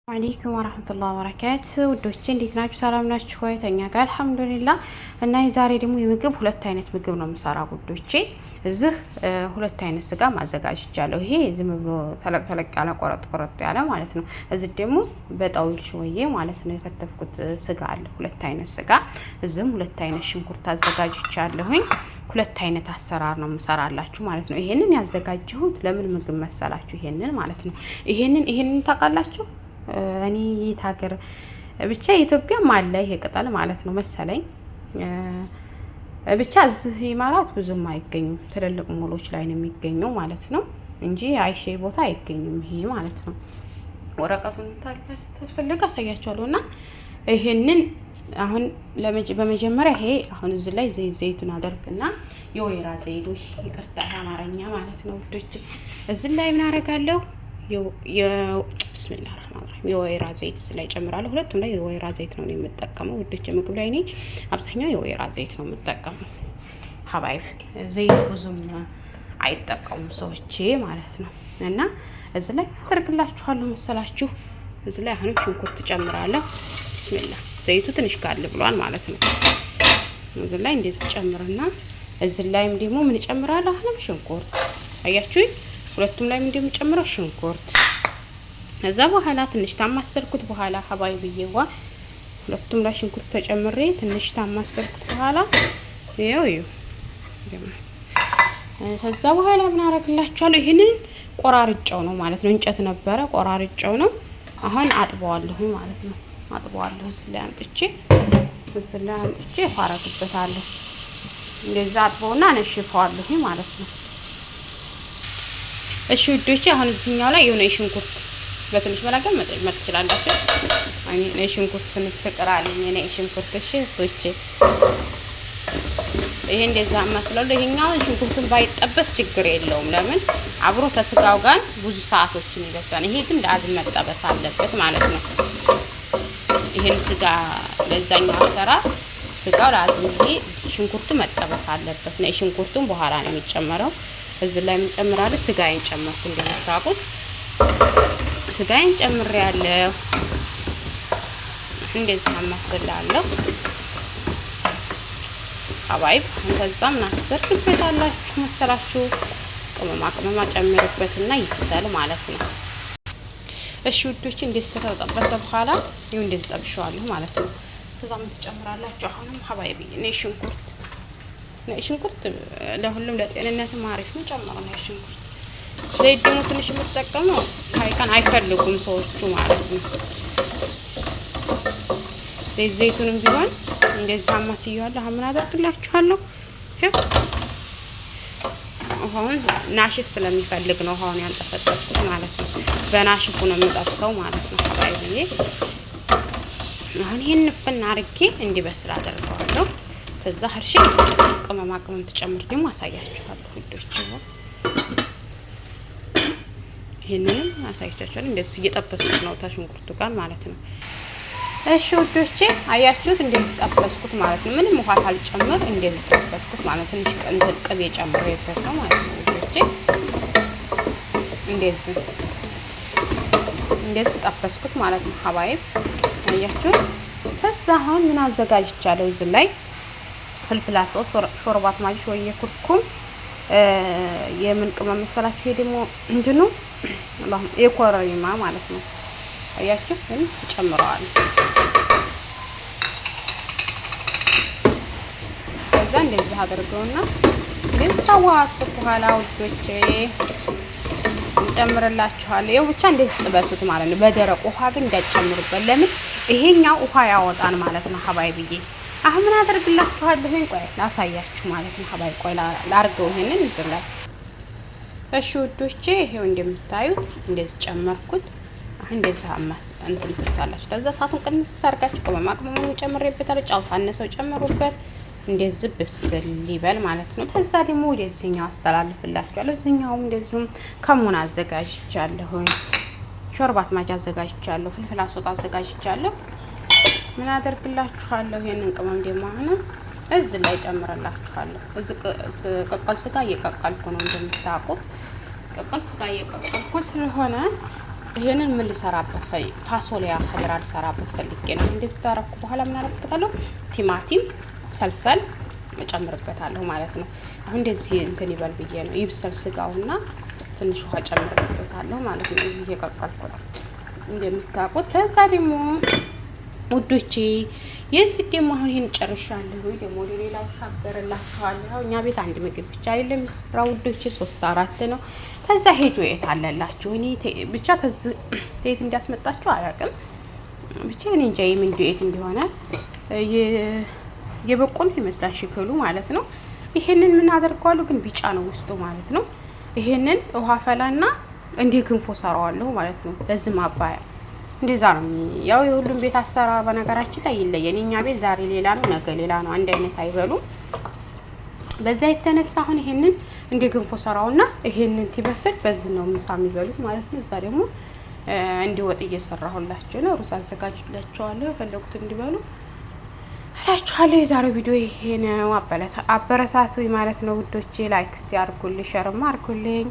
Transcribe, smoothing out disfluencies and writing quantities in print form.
عليكم ورحمة الله وبركاته ውዶቼ እንዴት ናችሁ? ሰላም ናችሁ ወይ? ተኛ ጋር الحمد لله። እና የዛሬ ደግሞ የምግብ ሁለት አይነት ምግብ ነው የምሰራ ውዶቼ። እዚህ ሁለት አይነት ስጋ ማዘጋጅቻለሁ። ይሄ ዝም ብሎ ተለቅ ተለቅ ያለ ቆረጥ ቆረጥ ያለ ማለት ነው። እዚህ ደግሞ በ طويل شوية ማለት ነው የከተፍኩት ስጋ አለ። ሁለት አይነት ስጋ፣ እዚህም ሁለት አይነት ሽንኩርት አዘጋጅቻለሁኝ። ሁለት አይነት አሰራር ነው የምሰራላችሁ ማለት ነው። ይሄንን ያዘጋጀሁት ለምን ምግብ መሰላችሁ? ይሄንን ማለት ነው። ይሄንን ታውቃላችሁ፣ እኔ የት ሀገር ብቻ ኢትዮጵያም አለ ይሄ ቅጠል ማለት ነው መሰለኝ። ብቻ እዚህ ኢማራት ብዙም አይገኙም። ትልልቅ ሞሎች ላይ ነው የሚገኘው ማለት ነው እንጂ አይሼ ቦታ አይገኝም ይሄ ማለት ነው። ወረቀቱን ታስፈልግ አሳያችኋለሁ። እና ይሄንን አሁን በመጀመሪያ ይሄ አሁን እዚህ ላይ ዘይት ዘይቱን አደርግና የወይራ ዘይት፣ ውይ ይቅርታ አማርኛ ማለት ነው ውዶች። እዚህ ላይ ምን አደርጋለሁ? بسم الله الرحمن الرحيم የወይራ ዘይት እዚህ ላይ ጨምራለሁ። ሁለቱም ላይ የወይራ ዘይት ነው የምጠቀመው ውዶች። ምግብ ላይ እኔ አብዛኛው የወይራ ዘይት ነው የምጠቀመው። حبايب ዘይት ብዙም አይጠቀሙም ሰዎቼ ማለት ነው። እና እዚህ ላይ አደርግላችኋለሁ መሰላችሁ። እዚህ ላይ አሁንም ሽንኩርት ጨምራለሁ። بسم الله ዘይቱ ትንሽ ጋል ብሏል ማለት ነው። እዚህ ላይ እንደዚህ ጨምርና እዚህ ላይም ደግሞ ምን እጨምራለሁ? አሁንም ሽንኩርት አያችሁኝ። ሁለቱም ላይ እንደምጨምረው ሽንኩርት። ከዛ በኋላ ትንሽ ታማሰልኩት በኋላ حبايب ብዬዋ ሁለቱም ላይ ሽንኩርት ተጨምሬ ትንሽ ታማሰልኩት በኋላ ይኸው ይኸው። ከዛ በኋላ ምን አደርግላችኋለሁ? ይሄንን ቆራርጫው ነው ማለት ነው። እንጨት ነበረ ቆራርጫው ነው። አሁን አጥበዋለሁ ማለት ነው። አጥበዋለሁ እዚህ ላይ አምጥቼ እዚህ ላይ አምጥቼ አረግበታለሁ። እንደዛ አጥበውና አነሽፈዋለሁ ማለት ነው። እሺ ውዶቼ፣ አሁን እዚህኛው ላይ የሆነ የሽንኩርት በትንሽ መላገም መጨመር ትችላላችሁ። እኔ ሽንኩርት ፍቅር አለኝ እኔ ሽንኩርት። እሺ ውዶቼ፣ ይሄ እንደዛ መስለው ይሄኛው ሽንኩርቱን ባይጠበስ ችግር የለውም። ለምን አብሮ ተስጋው ጋር ብዙ ሰዓቶችን ይበስላል። ይሄ ግን لازم መጠበስ አለበት ማለት ነው። ይሄን ስጋ ለዛኛው አሰራር ስጋው لازم ይሄ ሽንኩርቱ መጠበስ አለበት ነው። ሽንኩርቱን በኋላ ነው የሚጨመረው። እዚህ ላይ ምን ጨምራለሁ? ስጋዬን ጨመርኩ። እንደምታውቁት ስጋዬን ጨምሬያለሁ። እንደዚህ አማስላለሁ حبايب። ከዛ ምን አስደርግበታላችሁ መሰላችሁ? ቅመማ ቅመማ ጨምርበትና ይብሰል ማለት ነው። እሺ ውዶች፣ እንደዚህ ከተጠበሰ በኋላ ይኸው እንደዚህ ጠብሼዋለሁ ማለት ነው። ከዛ ምን ትጨምራላችሁ? አሁንም حبايب ነጭ ሽንኩርት፣ ነጭ ሽንኩርት ለሁሉም ለጤንነትም አሪፍ ነው። ጨምሩ ነጭ ሽንኩርት። ዘይት ደግሞ ትንሽ የምትጠቀመው ሀይቀን አይፈልጉም ሰዎቹ ማለት ነው። ዘይት ዘይቱንም ቢሆን እንደዚህ አማስየዋለሁ። አሁን ምን አደርግላችኋለሁ? ውሃውን ناشف ስለሚፈልግ ነው ውሃውን ያንጠፈጠፍኩት ማለት ነው። በ ناشف ኡ ነው የምጠብሰው ማለት ነው። حبايب ብዬ አሁን ይሄን ንፍና አድርጌ እንዲበስል አደርገዋለሁ። ከዛ ህርሽ ቅመማ ቅመም ትጨምር ደግሞ አሳያችኋለሁ ውዶች። ይሄንንም አሳይቻችኋለሁ። እንደዚህ እየጠበስኩት ነው ከሽንኩርቱ ጋር ማለት ነው። እሺ ውዶቼ፣ አያችሁት እንዴት ጠበስኩት ማለት ነው። ምንም ውሃ ሳልጨምር እንዴት ጠበስኩት ማለት ነው። ትንሽ እንትን ቅቤ ጨምሬበት ነው ማለት ነው ውዶቼ። እንደዚህ እንደዚህ ጠበስኩት ማለት ነው حبايب አያችሁት። ከዛ አሁን ምን አዘጋጅቻለሁ እዚህ ላይ فلفل ሶስ፣ شوربة ماجي شوية كركم፣ የምን ቅመም መሰላችሁ? ይሄ ደግሞ እንትኑ የኮረሪማ ማለት ነው። አያችሁ ግን ጨምረዋል። ከዛ እንደዚህ አድርገውና እንደዚህ ታዋስኩት በኋላ ውዶቼ እንጨምርላችኋለሁ። ይኸው ብቻ እንደዚህ ጥበሱት ማለት ነው። በደረቅ ውሃ ግን እንዳትጨምሩበት። ለምን ይሄኛው ውሃ ያወጣን ማለት ነው። حبايب ብዬ አሁን ምን አደርግላችኋለሁ? ቆይ ላሳያችሁ ማለት ነው። حبايب ቆይ ላርገው ይሄንን እዚህ ላይ። እሺ ውዶቼ፣ ይሄው እንደምታዩት እንደዚህ ጨመርኩት። አሁን እንደዚህ አማስ እንትን ትሉታላችሁ። ከዛ እሳቱን ቅንስ አድርጋችሁ ቅመማ ቅመሙን ጨምሬበታለሁ። ጨው ታነሰው ጨምሩበት። እንደዚህ ብስል ይበል ማለት ነው። ከዛ ደግሞ ወደዚህኛው አስተላልፍላችኋለሁ። እዚህኛውም እንደዚሁም ከሙን አዘጋጅቻለሁ። شوربة ماجي አዘጋጅቻለሁ። فلفل أسود አዘጋጅቻለሁ። ምን አደርግላችኋለሁ? ይሄንን ቅመም ደግሞ አሁንም እዚህ ላይ ጨምርላችኋለሁ። እዚህ ቅቅል ስጋ እየቀቀልኩ ነው እንደምታውቁት፣ ቅቅል ስጋ እየቀቀልኩ ስለሆነ ይሄንን ምን ልሰራበት ፋሶሊያ خضرا ልሰራበት ፈልጌ ነው። እንደዚህ ታረኩ በኋላ ምን አደርግበታለሁ? ቲማቲም ሰልሰል እጨምርበታለሁ ማለት ነው። አሁን እንደዚህ እንትን ይበል ብዬ ነው፣ ይብሰል ስጋውና ትንሽ ውሃ ጨምርበታለሁ ማለት ነው። እዚህ እየቀቀልኩ ነው እንደምታውቁት። ከዛ ደግሞ ውዶቼ የዚህ ደግሞ አሁን ይሄን ጨርሻለሁ። ወይ ደግሞ ወደ ሌላው ሻገርላችኋለሁ። እኛ ቤት አንድ ምግብ ብቻ አይደለም የሚሰራው ውዶቼ፣ ሶስት አራት ነው። ከዛ ሄዱ የት አለላችሁ። እኔ ብቻ ተየት እንዲያስመጣችሁ አላውቅም። ብቻ እኔ እንጃ የምን ዱኤት እንደሆነ፣ የበቆሎ ይመስላል ሽክሉ ማለት ነው። ይሄንን ምን አደርገዋለሁ ግን ቢጫ ነው ውስጡ ማለት ነው። ይሄንን ውሃ ፈላና እንዲህ ገንፎ ሰራዋለሁ ማለት ነው። ለዚህ ማባያ እንደዛ ነው። ያው የሁሉም ቤት አሰራር በነገራችን ላይ ይለያል። የኛ ቤት ዛሬ ሌላ ነው፣ ነገ ሌላ ነው። አንድ አይነት አይበሉም። በዛ የተነሳ አሁን ይሄንን እንደ ገንፎ ሰራውና ይሄንን ቲበስል በዚህ ነው ምሳ የሚበሉት ማለት ነው። እዛ ደግሞ እንዲወጥ እየሰራሁላቸው ነው። ሩዝ አዘጋጅላቸዋለሁ የፈለጉት እንዲበሉ እላችኋለሁ። የዛሬው ቪዲዮ ይሄ ነው። አበረታቱ ማለት ነው ውዶቼ። Like እስቲ አድርጉልኝ፣ share ም አድርጉልኝ።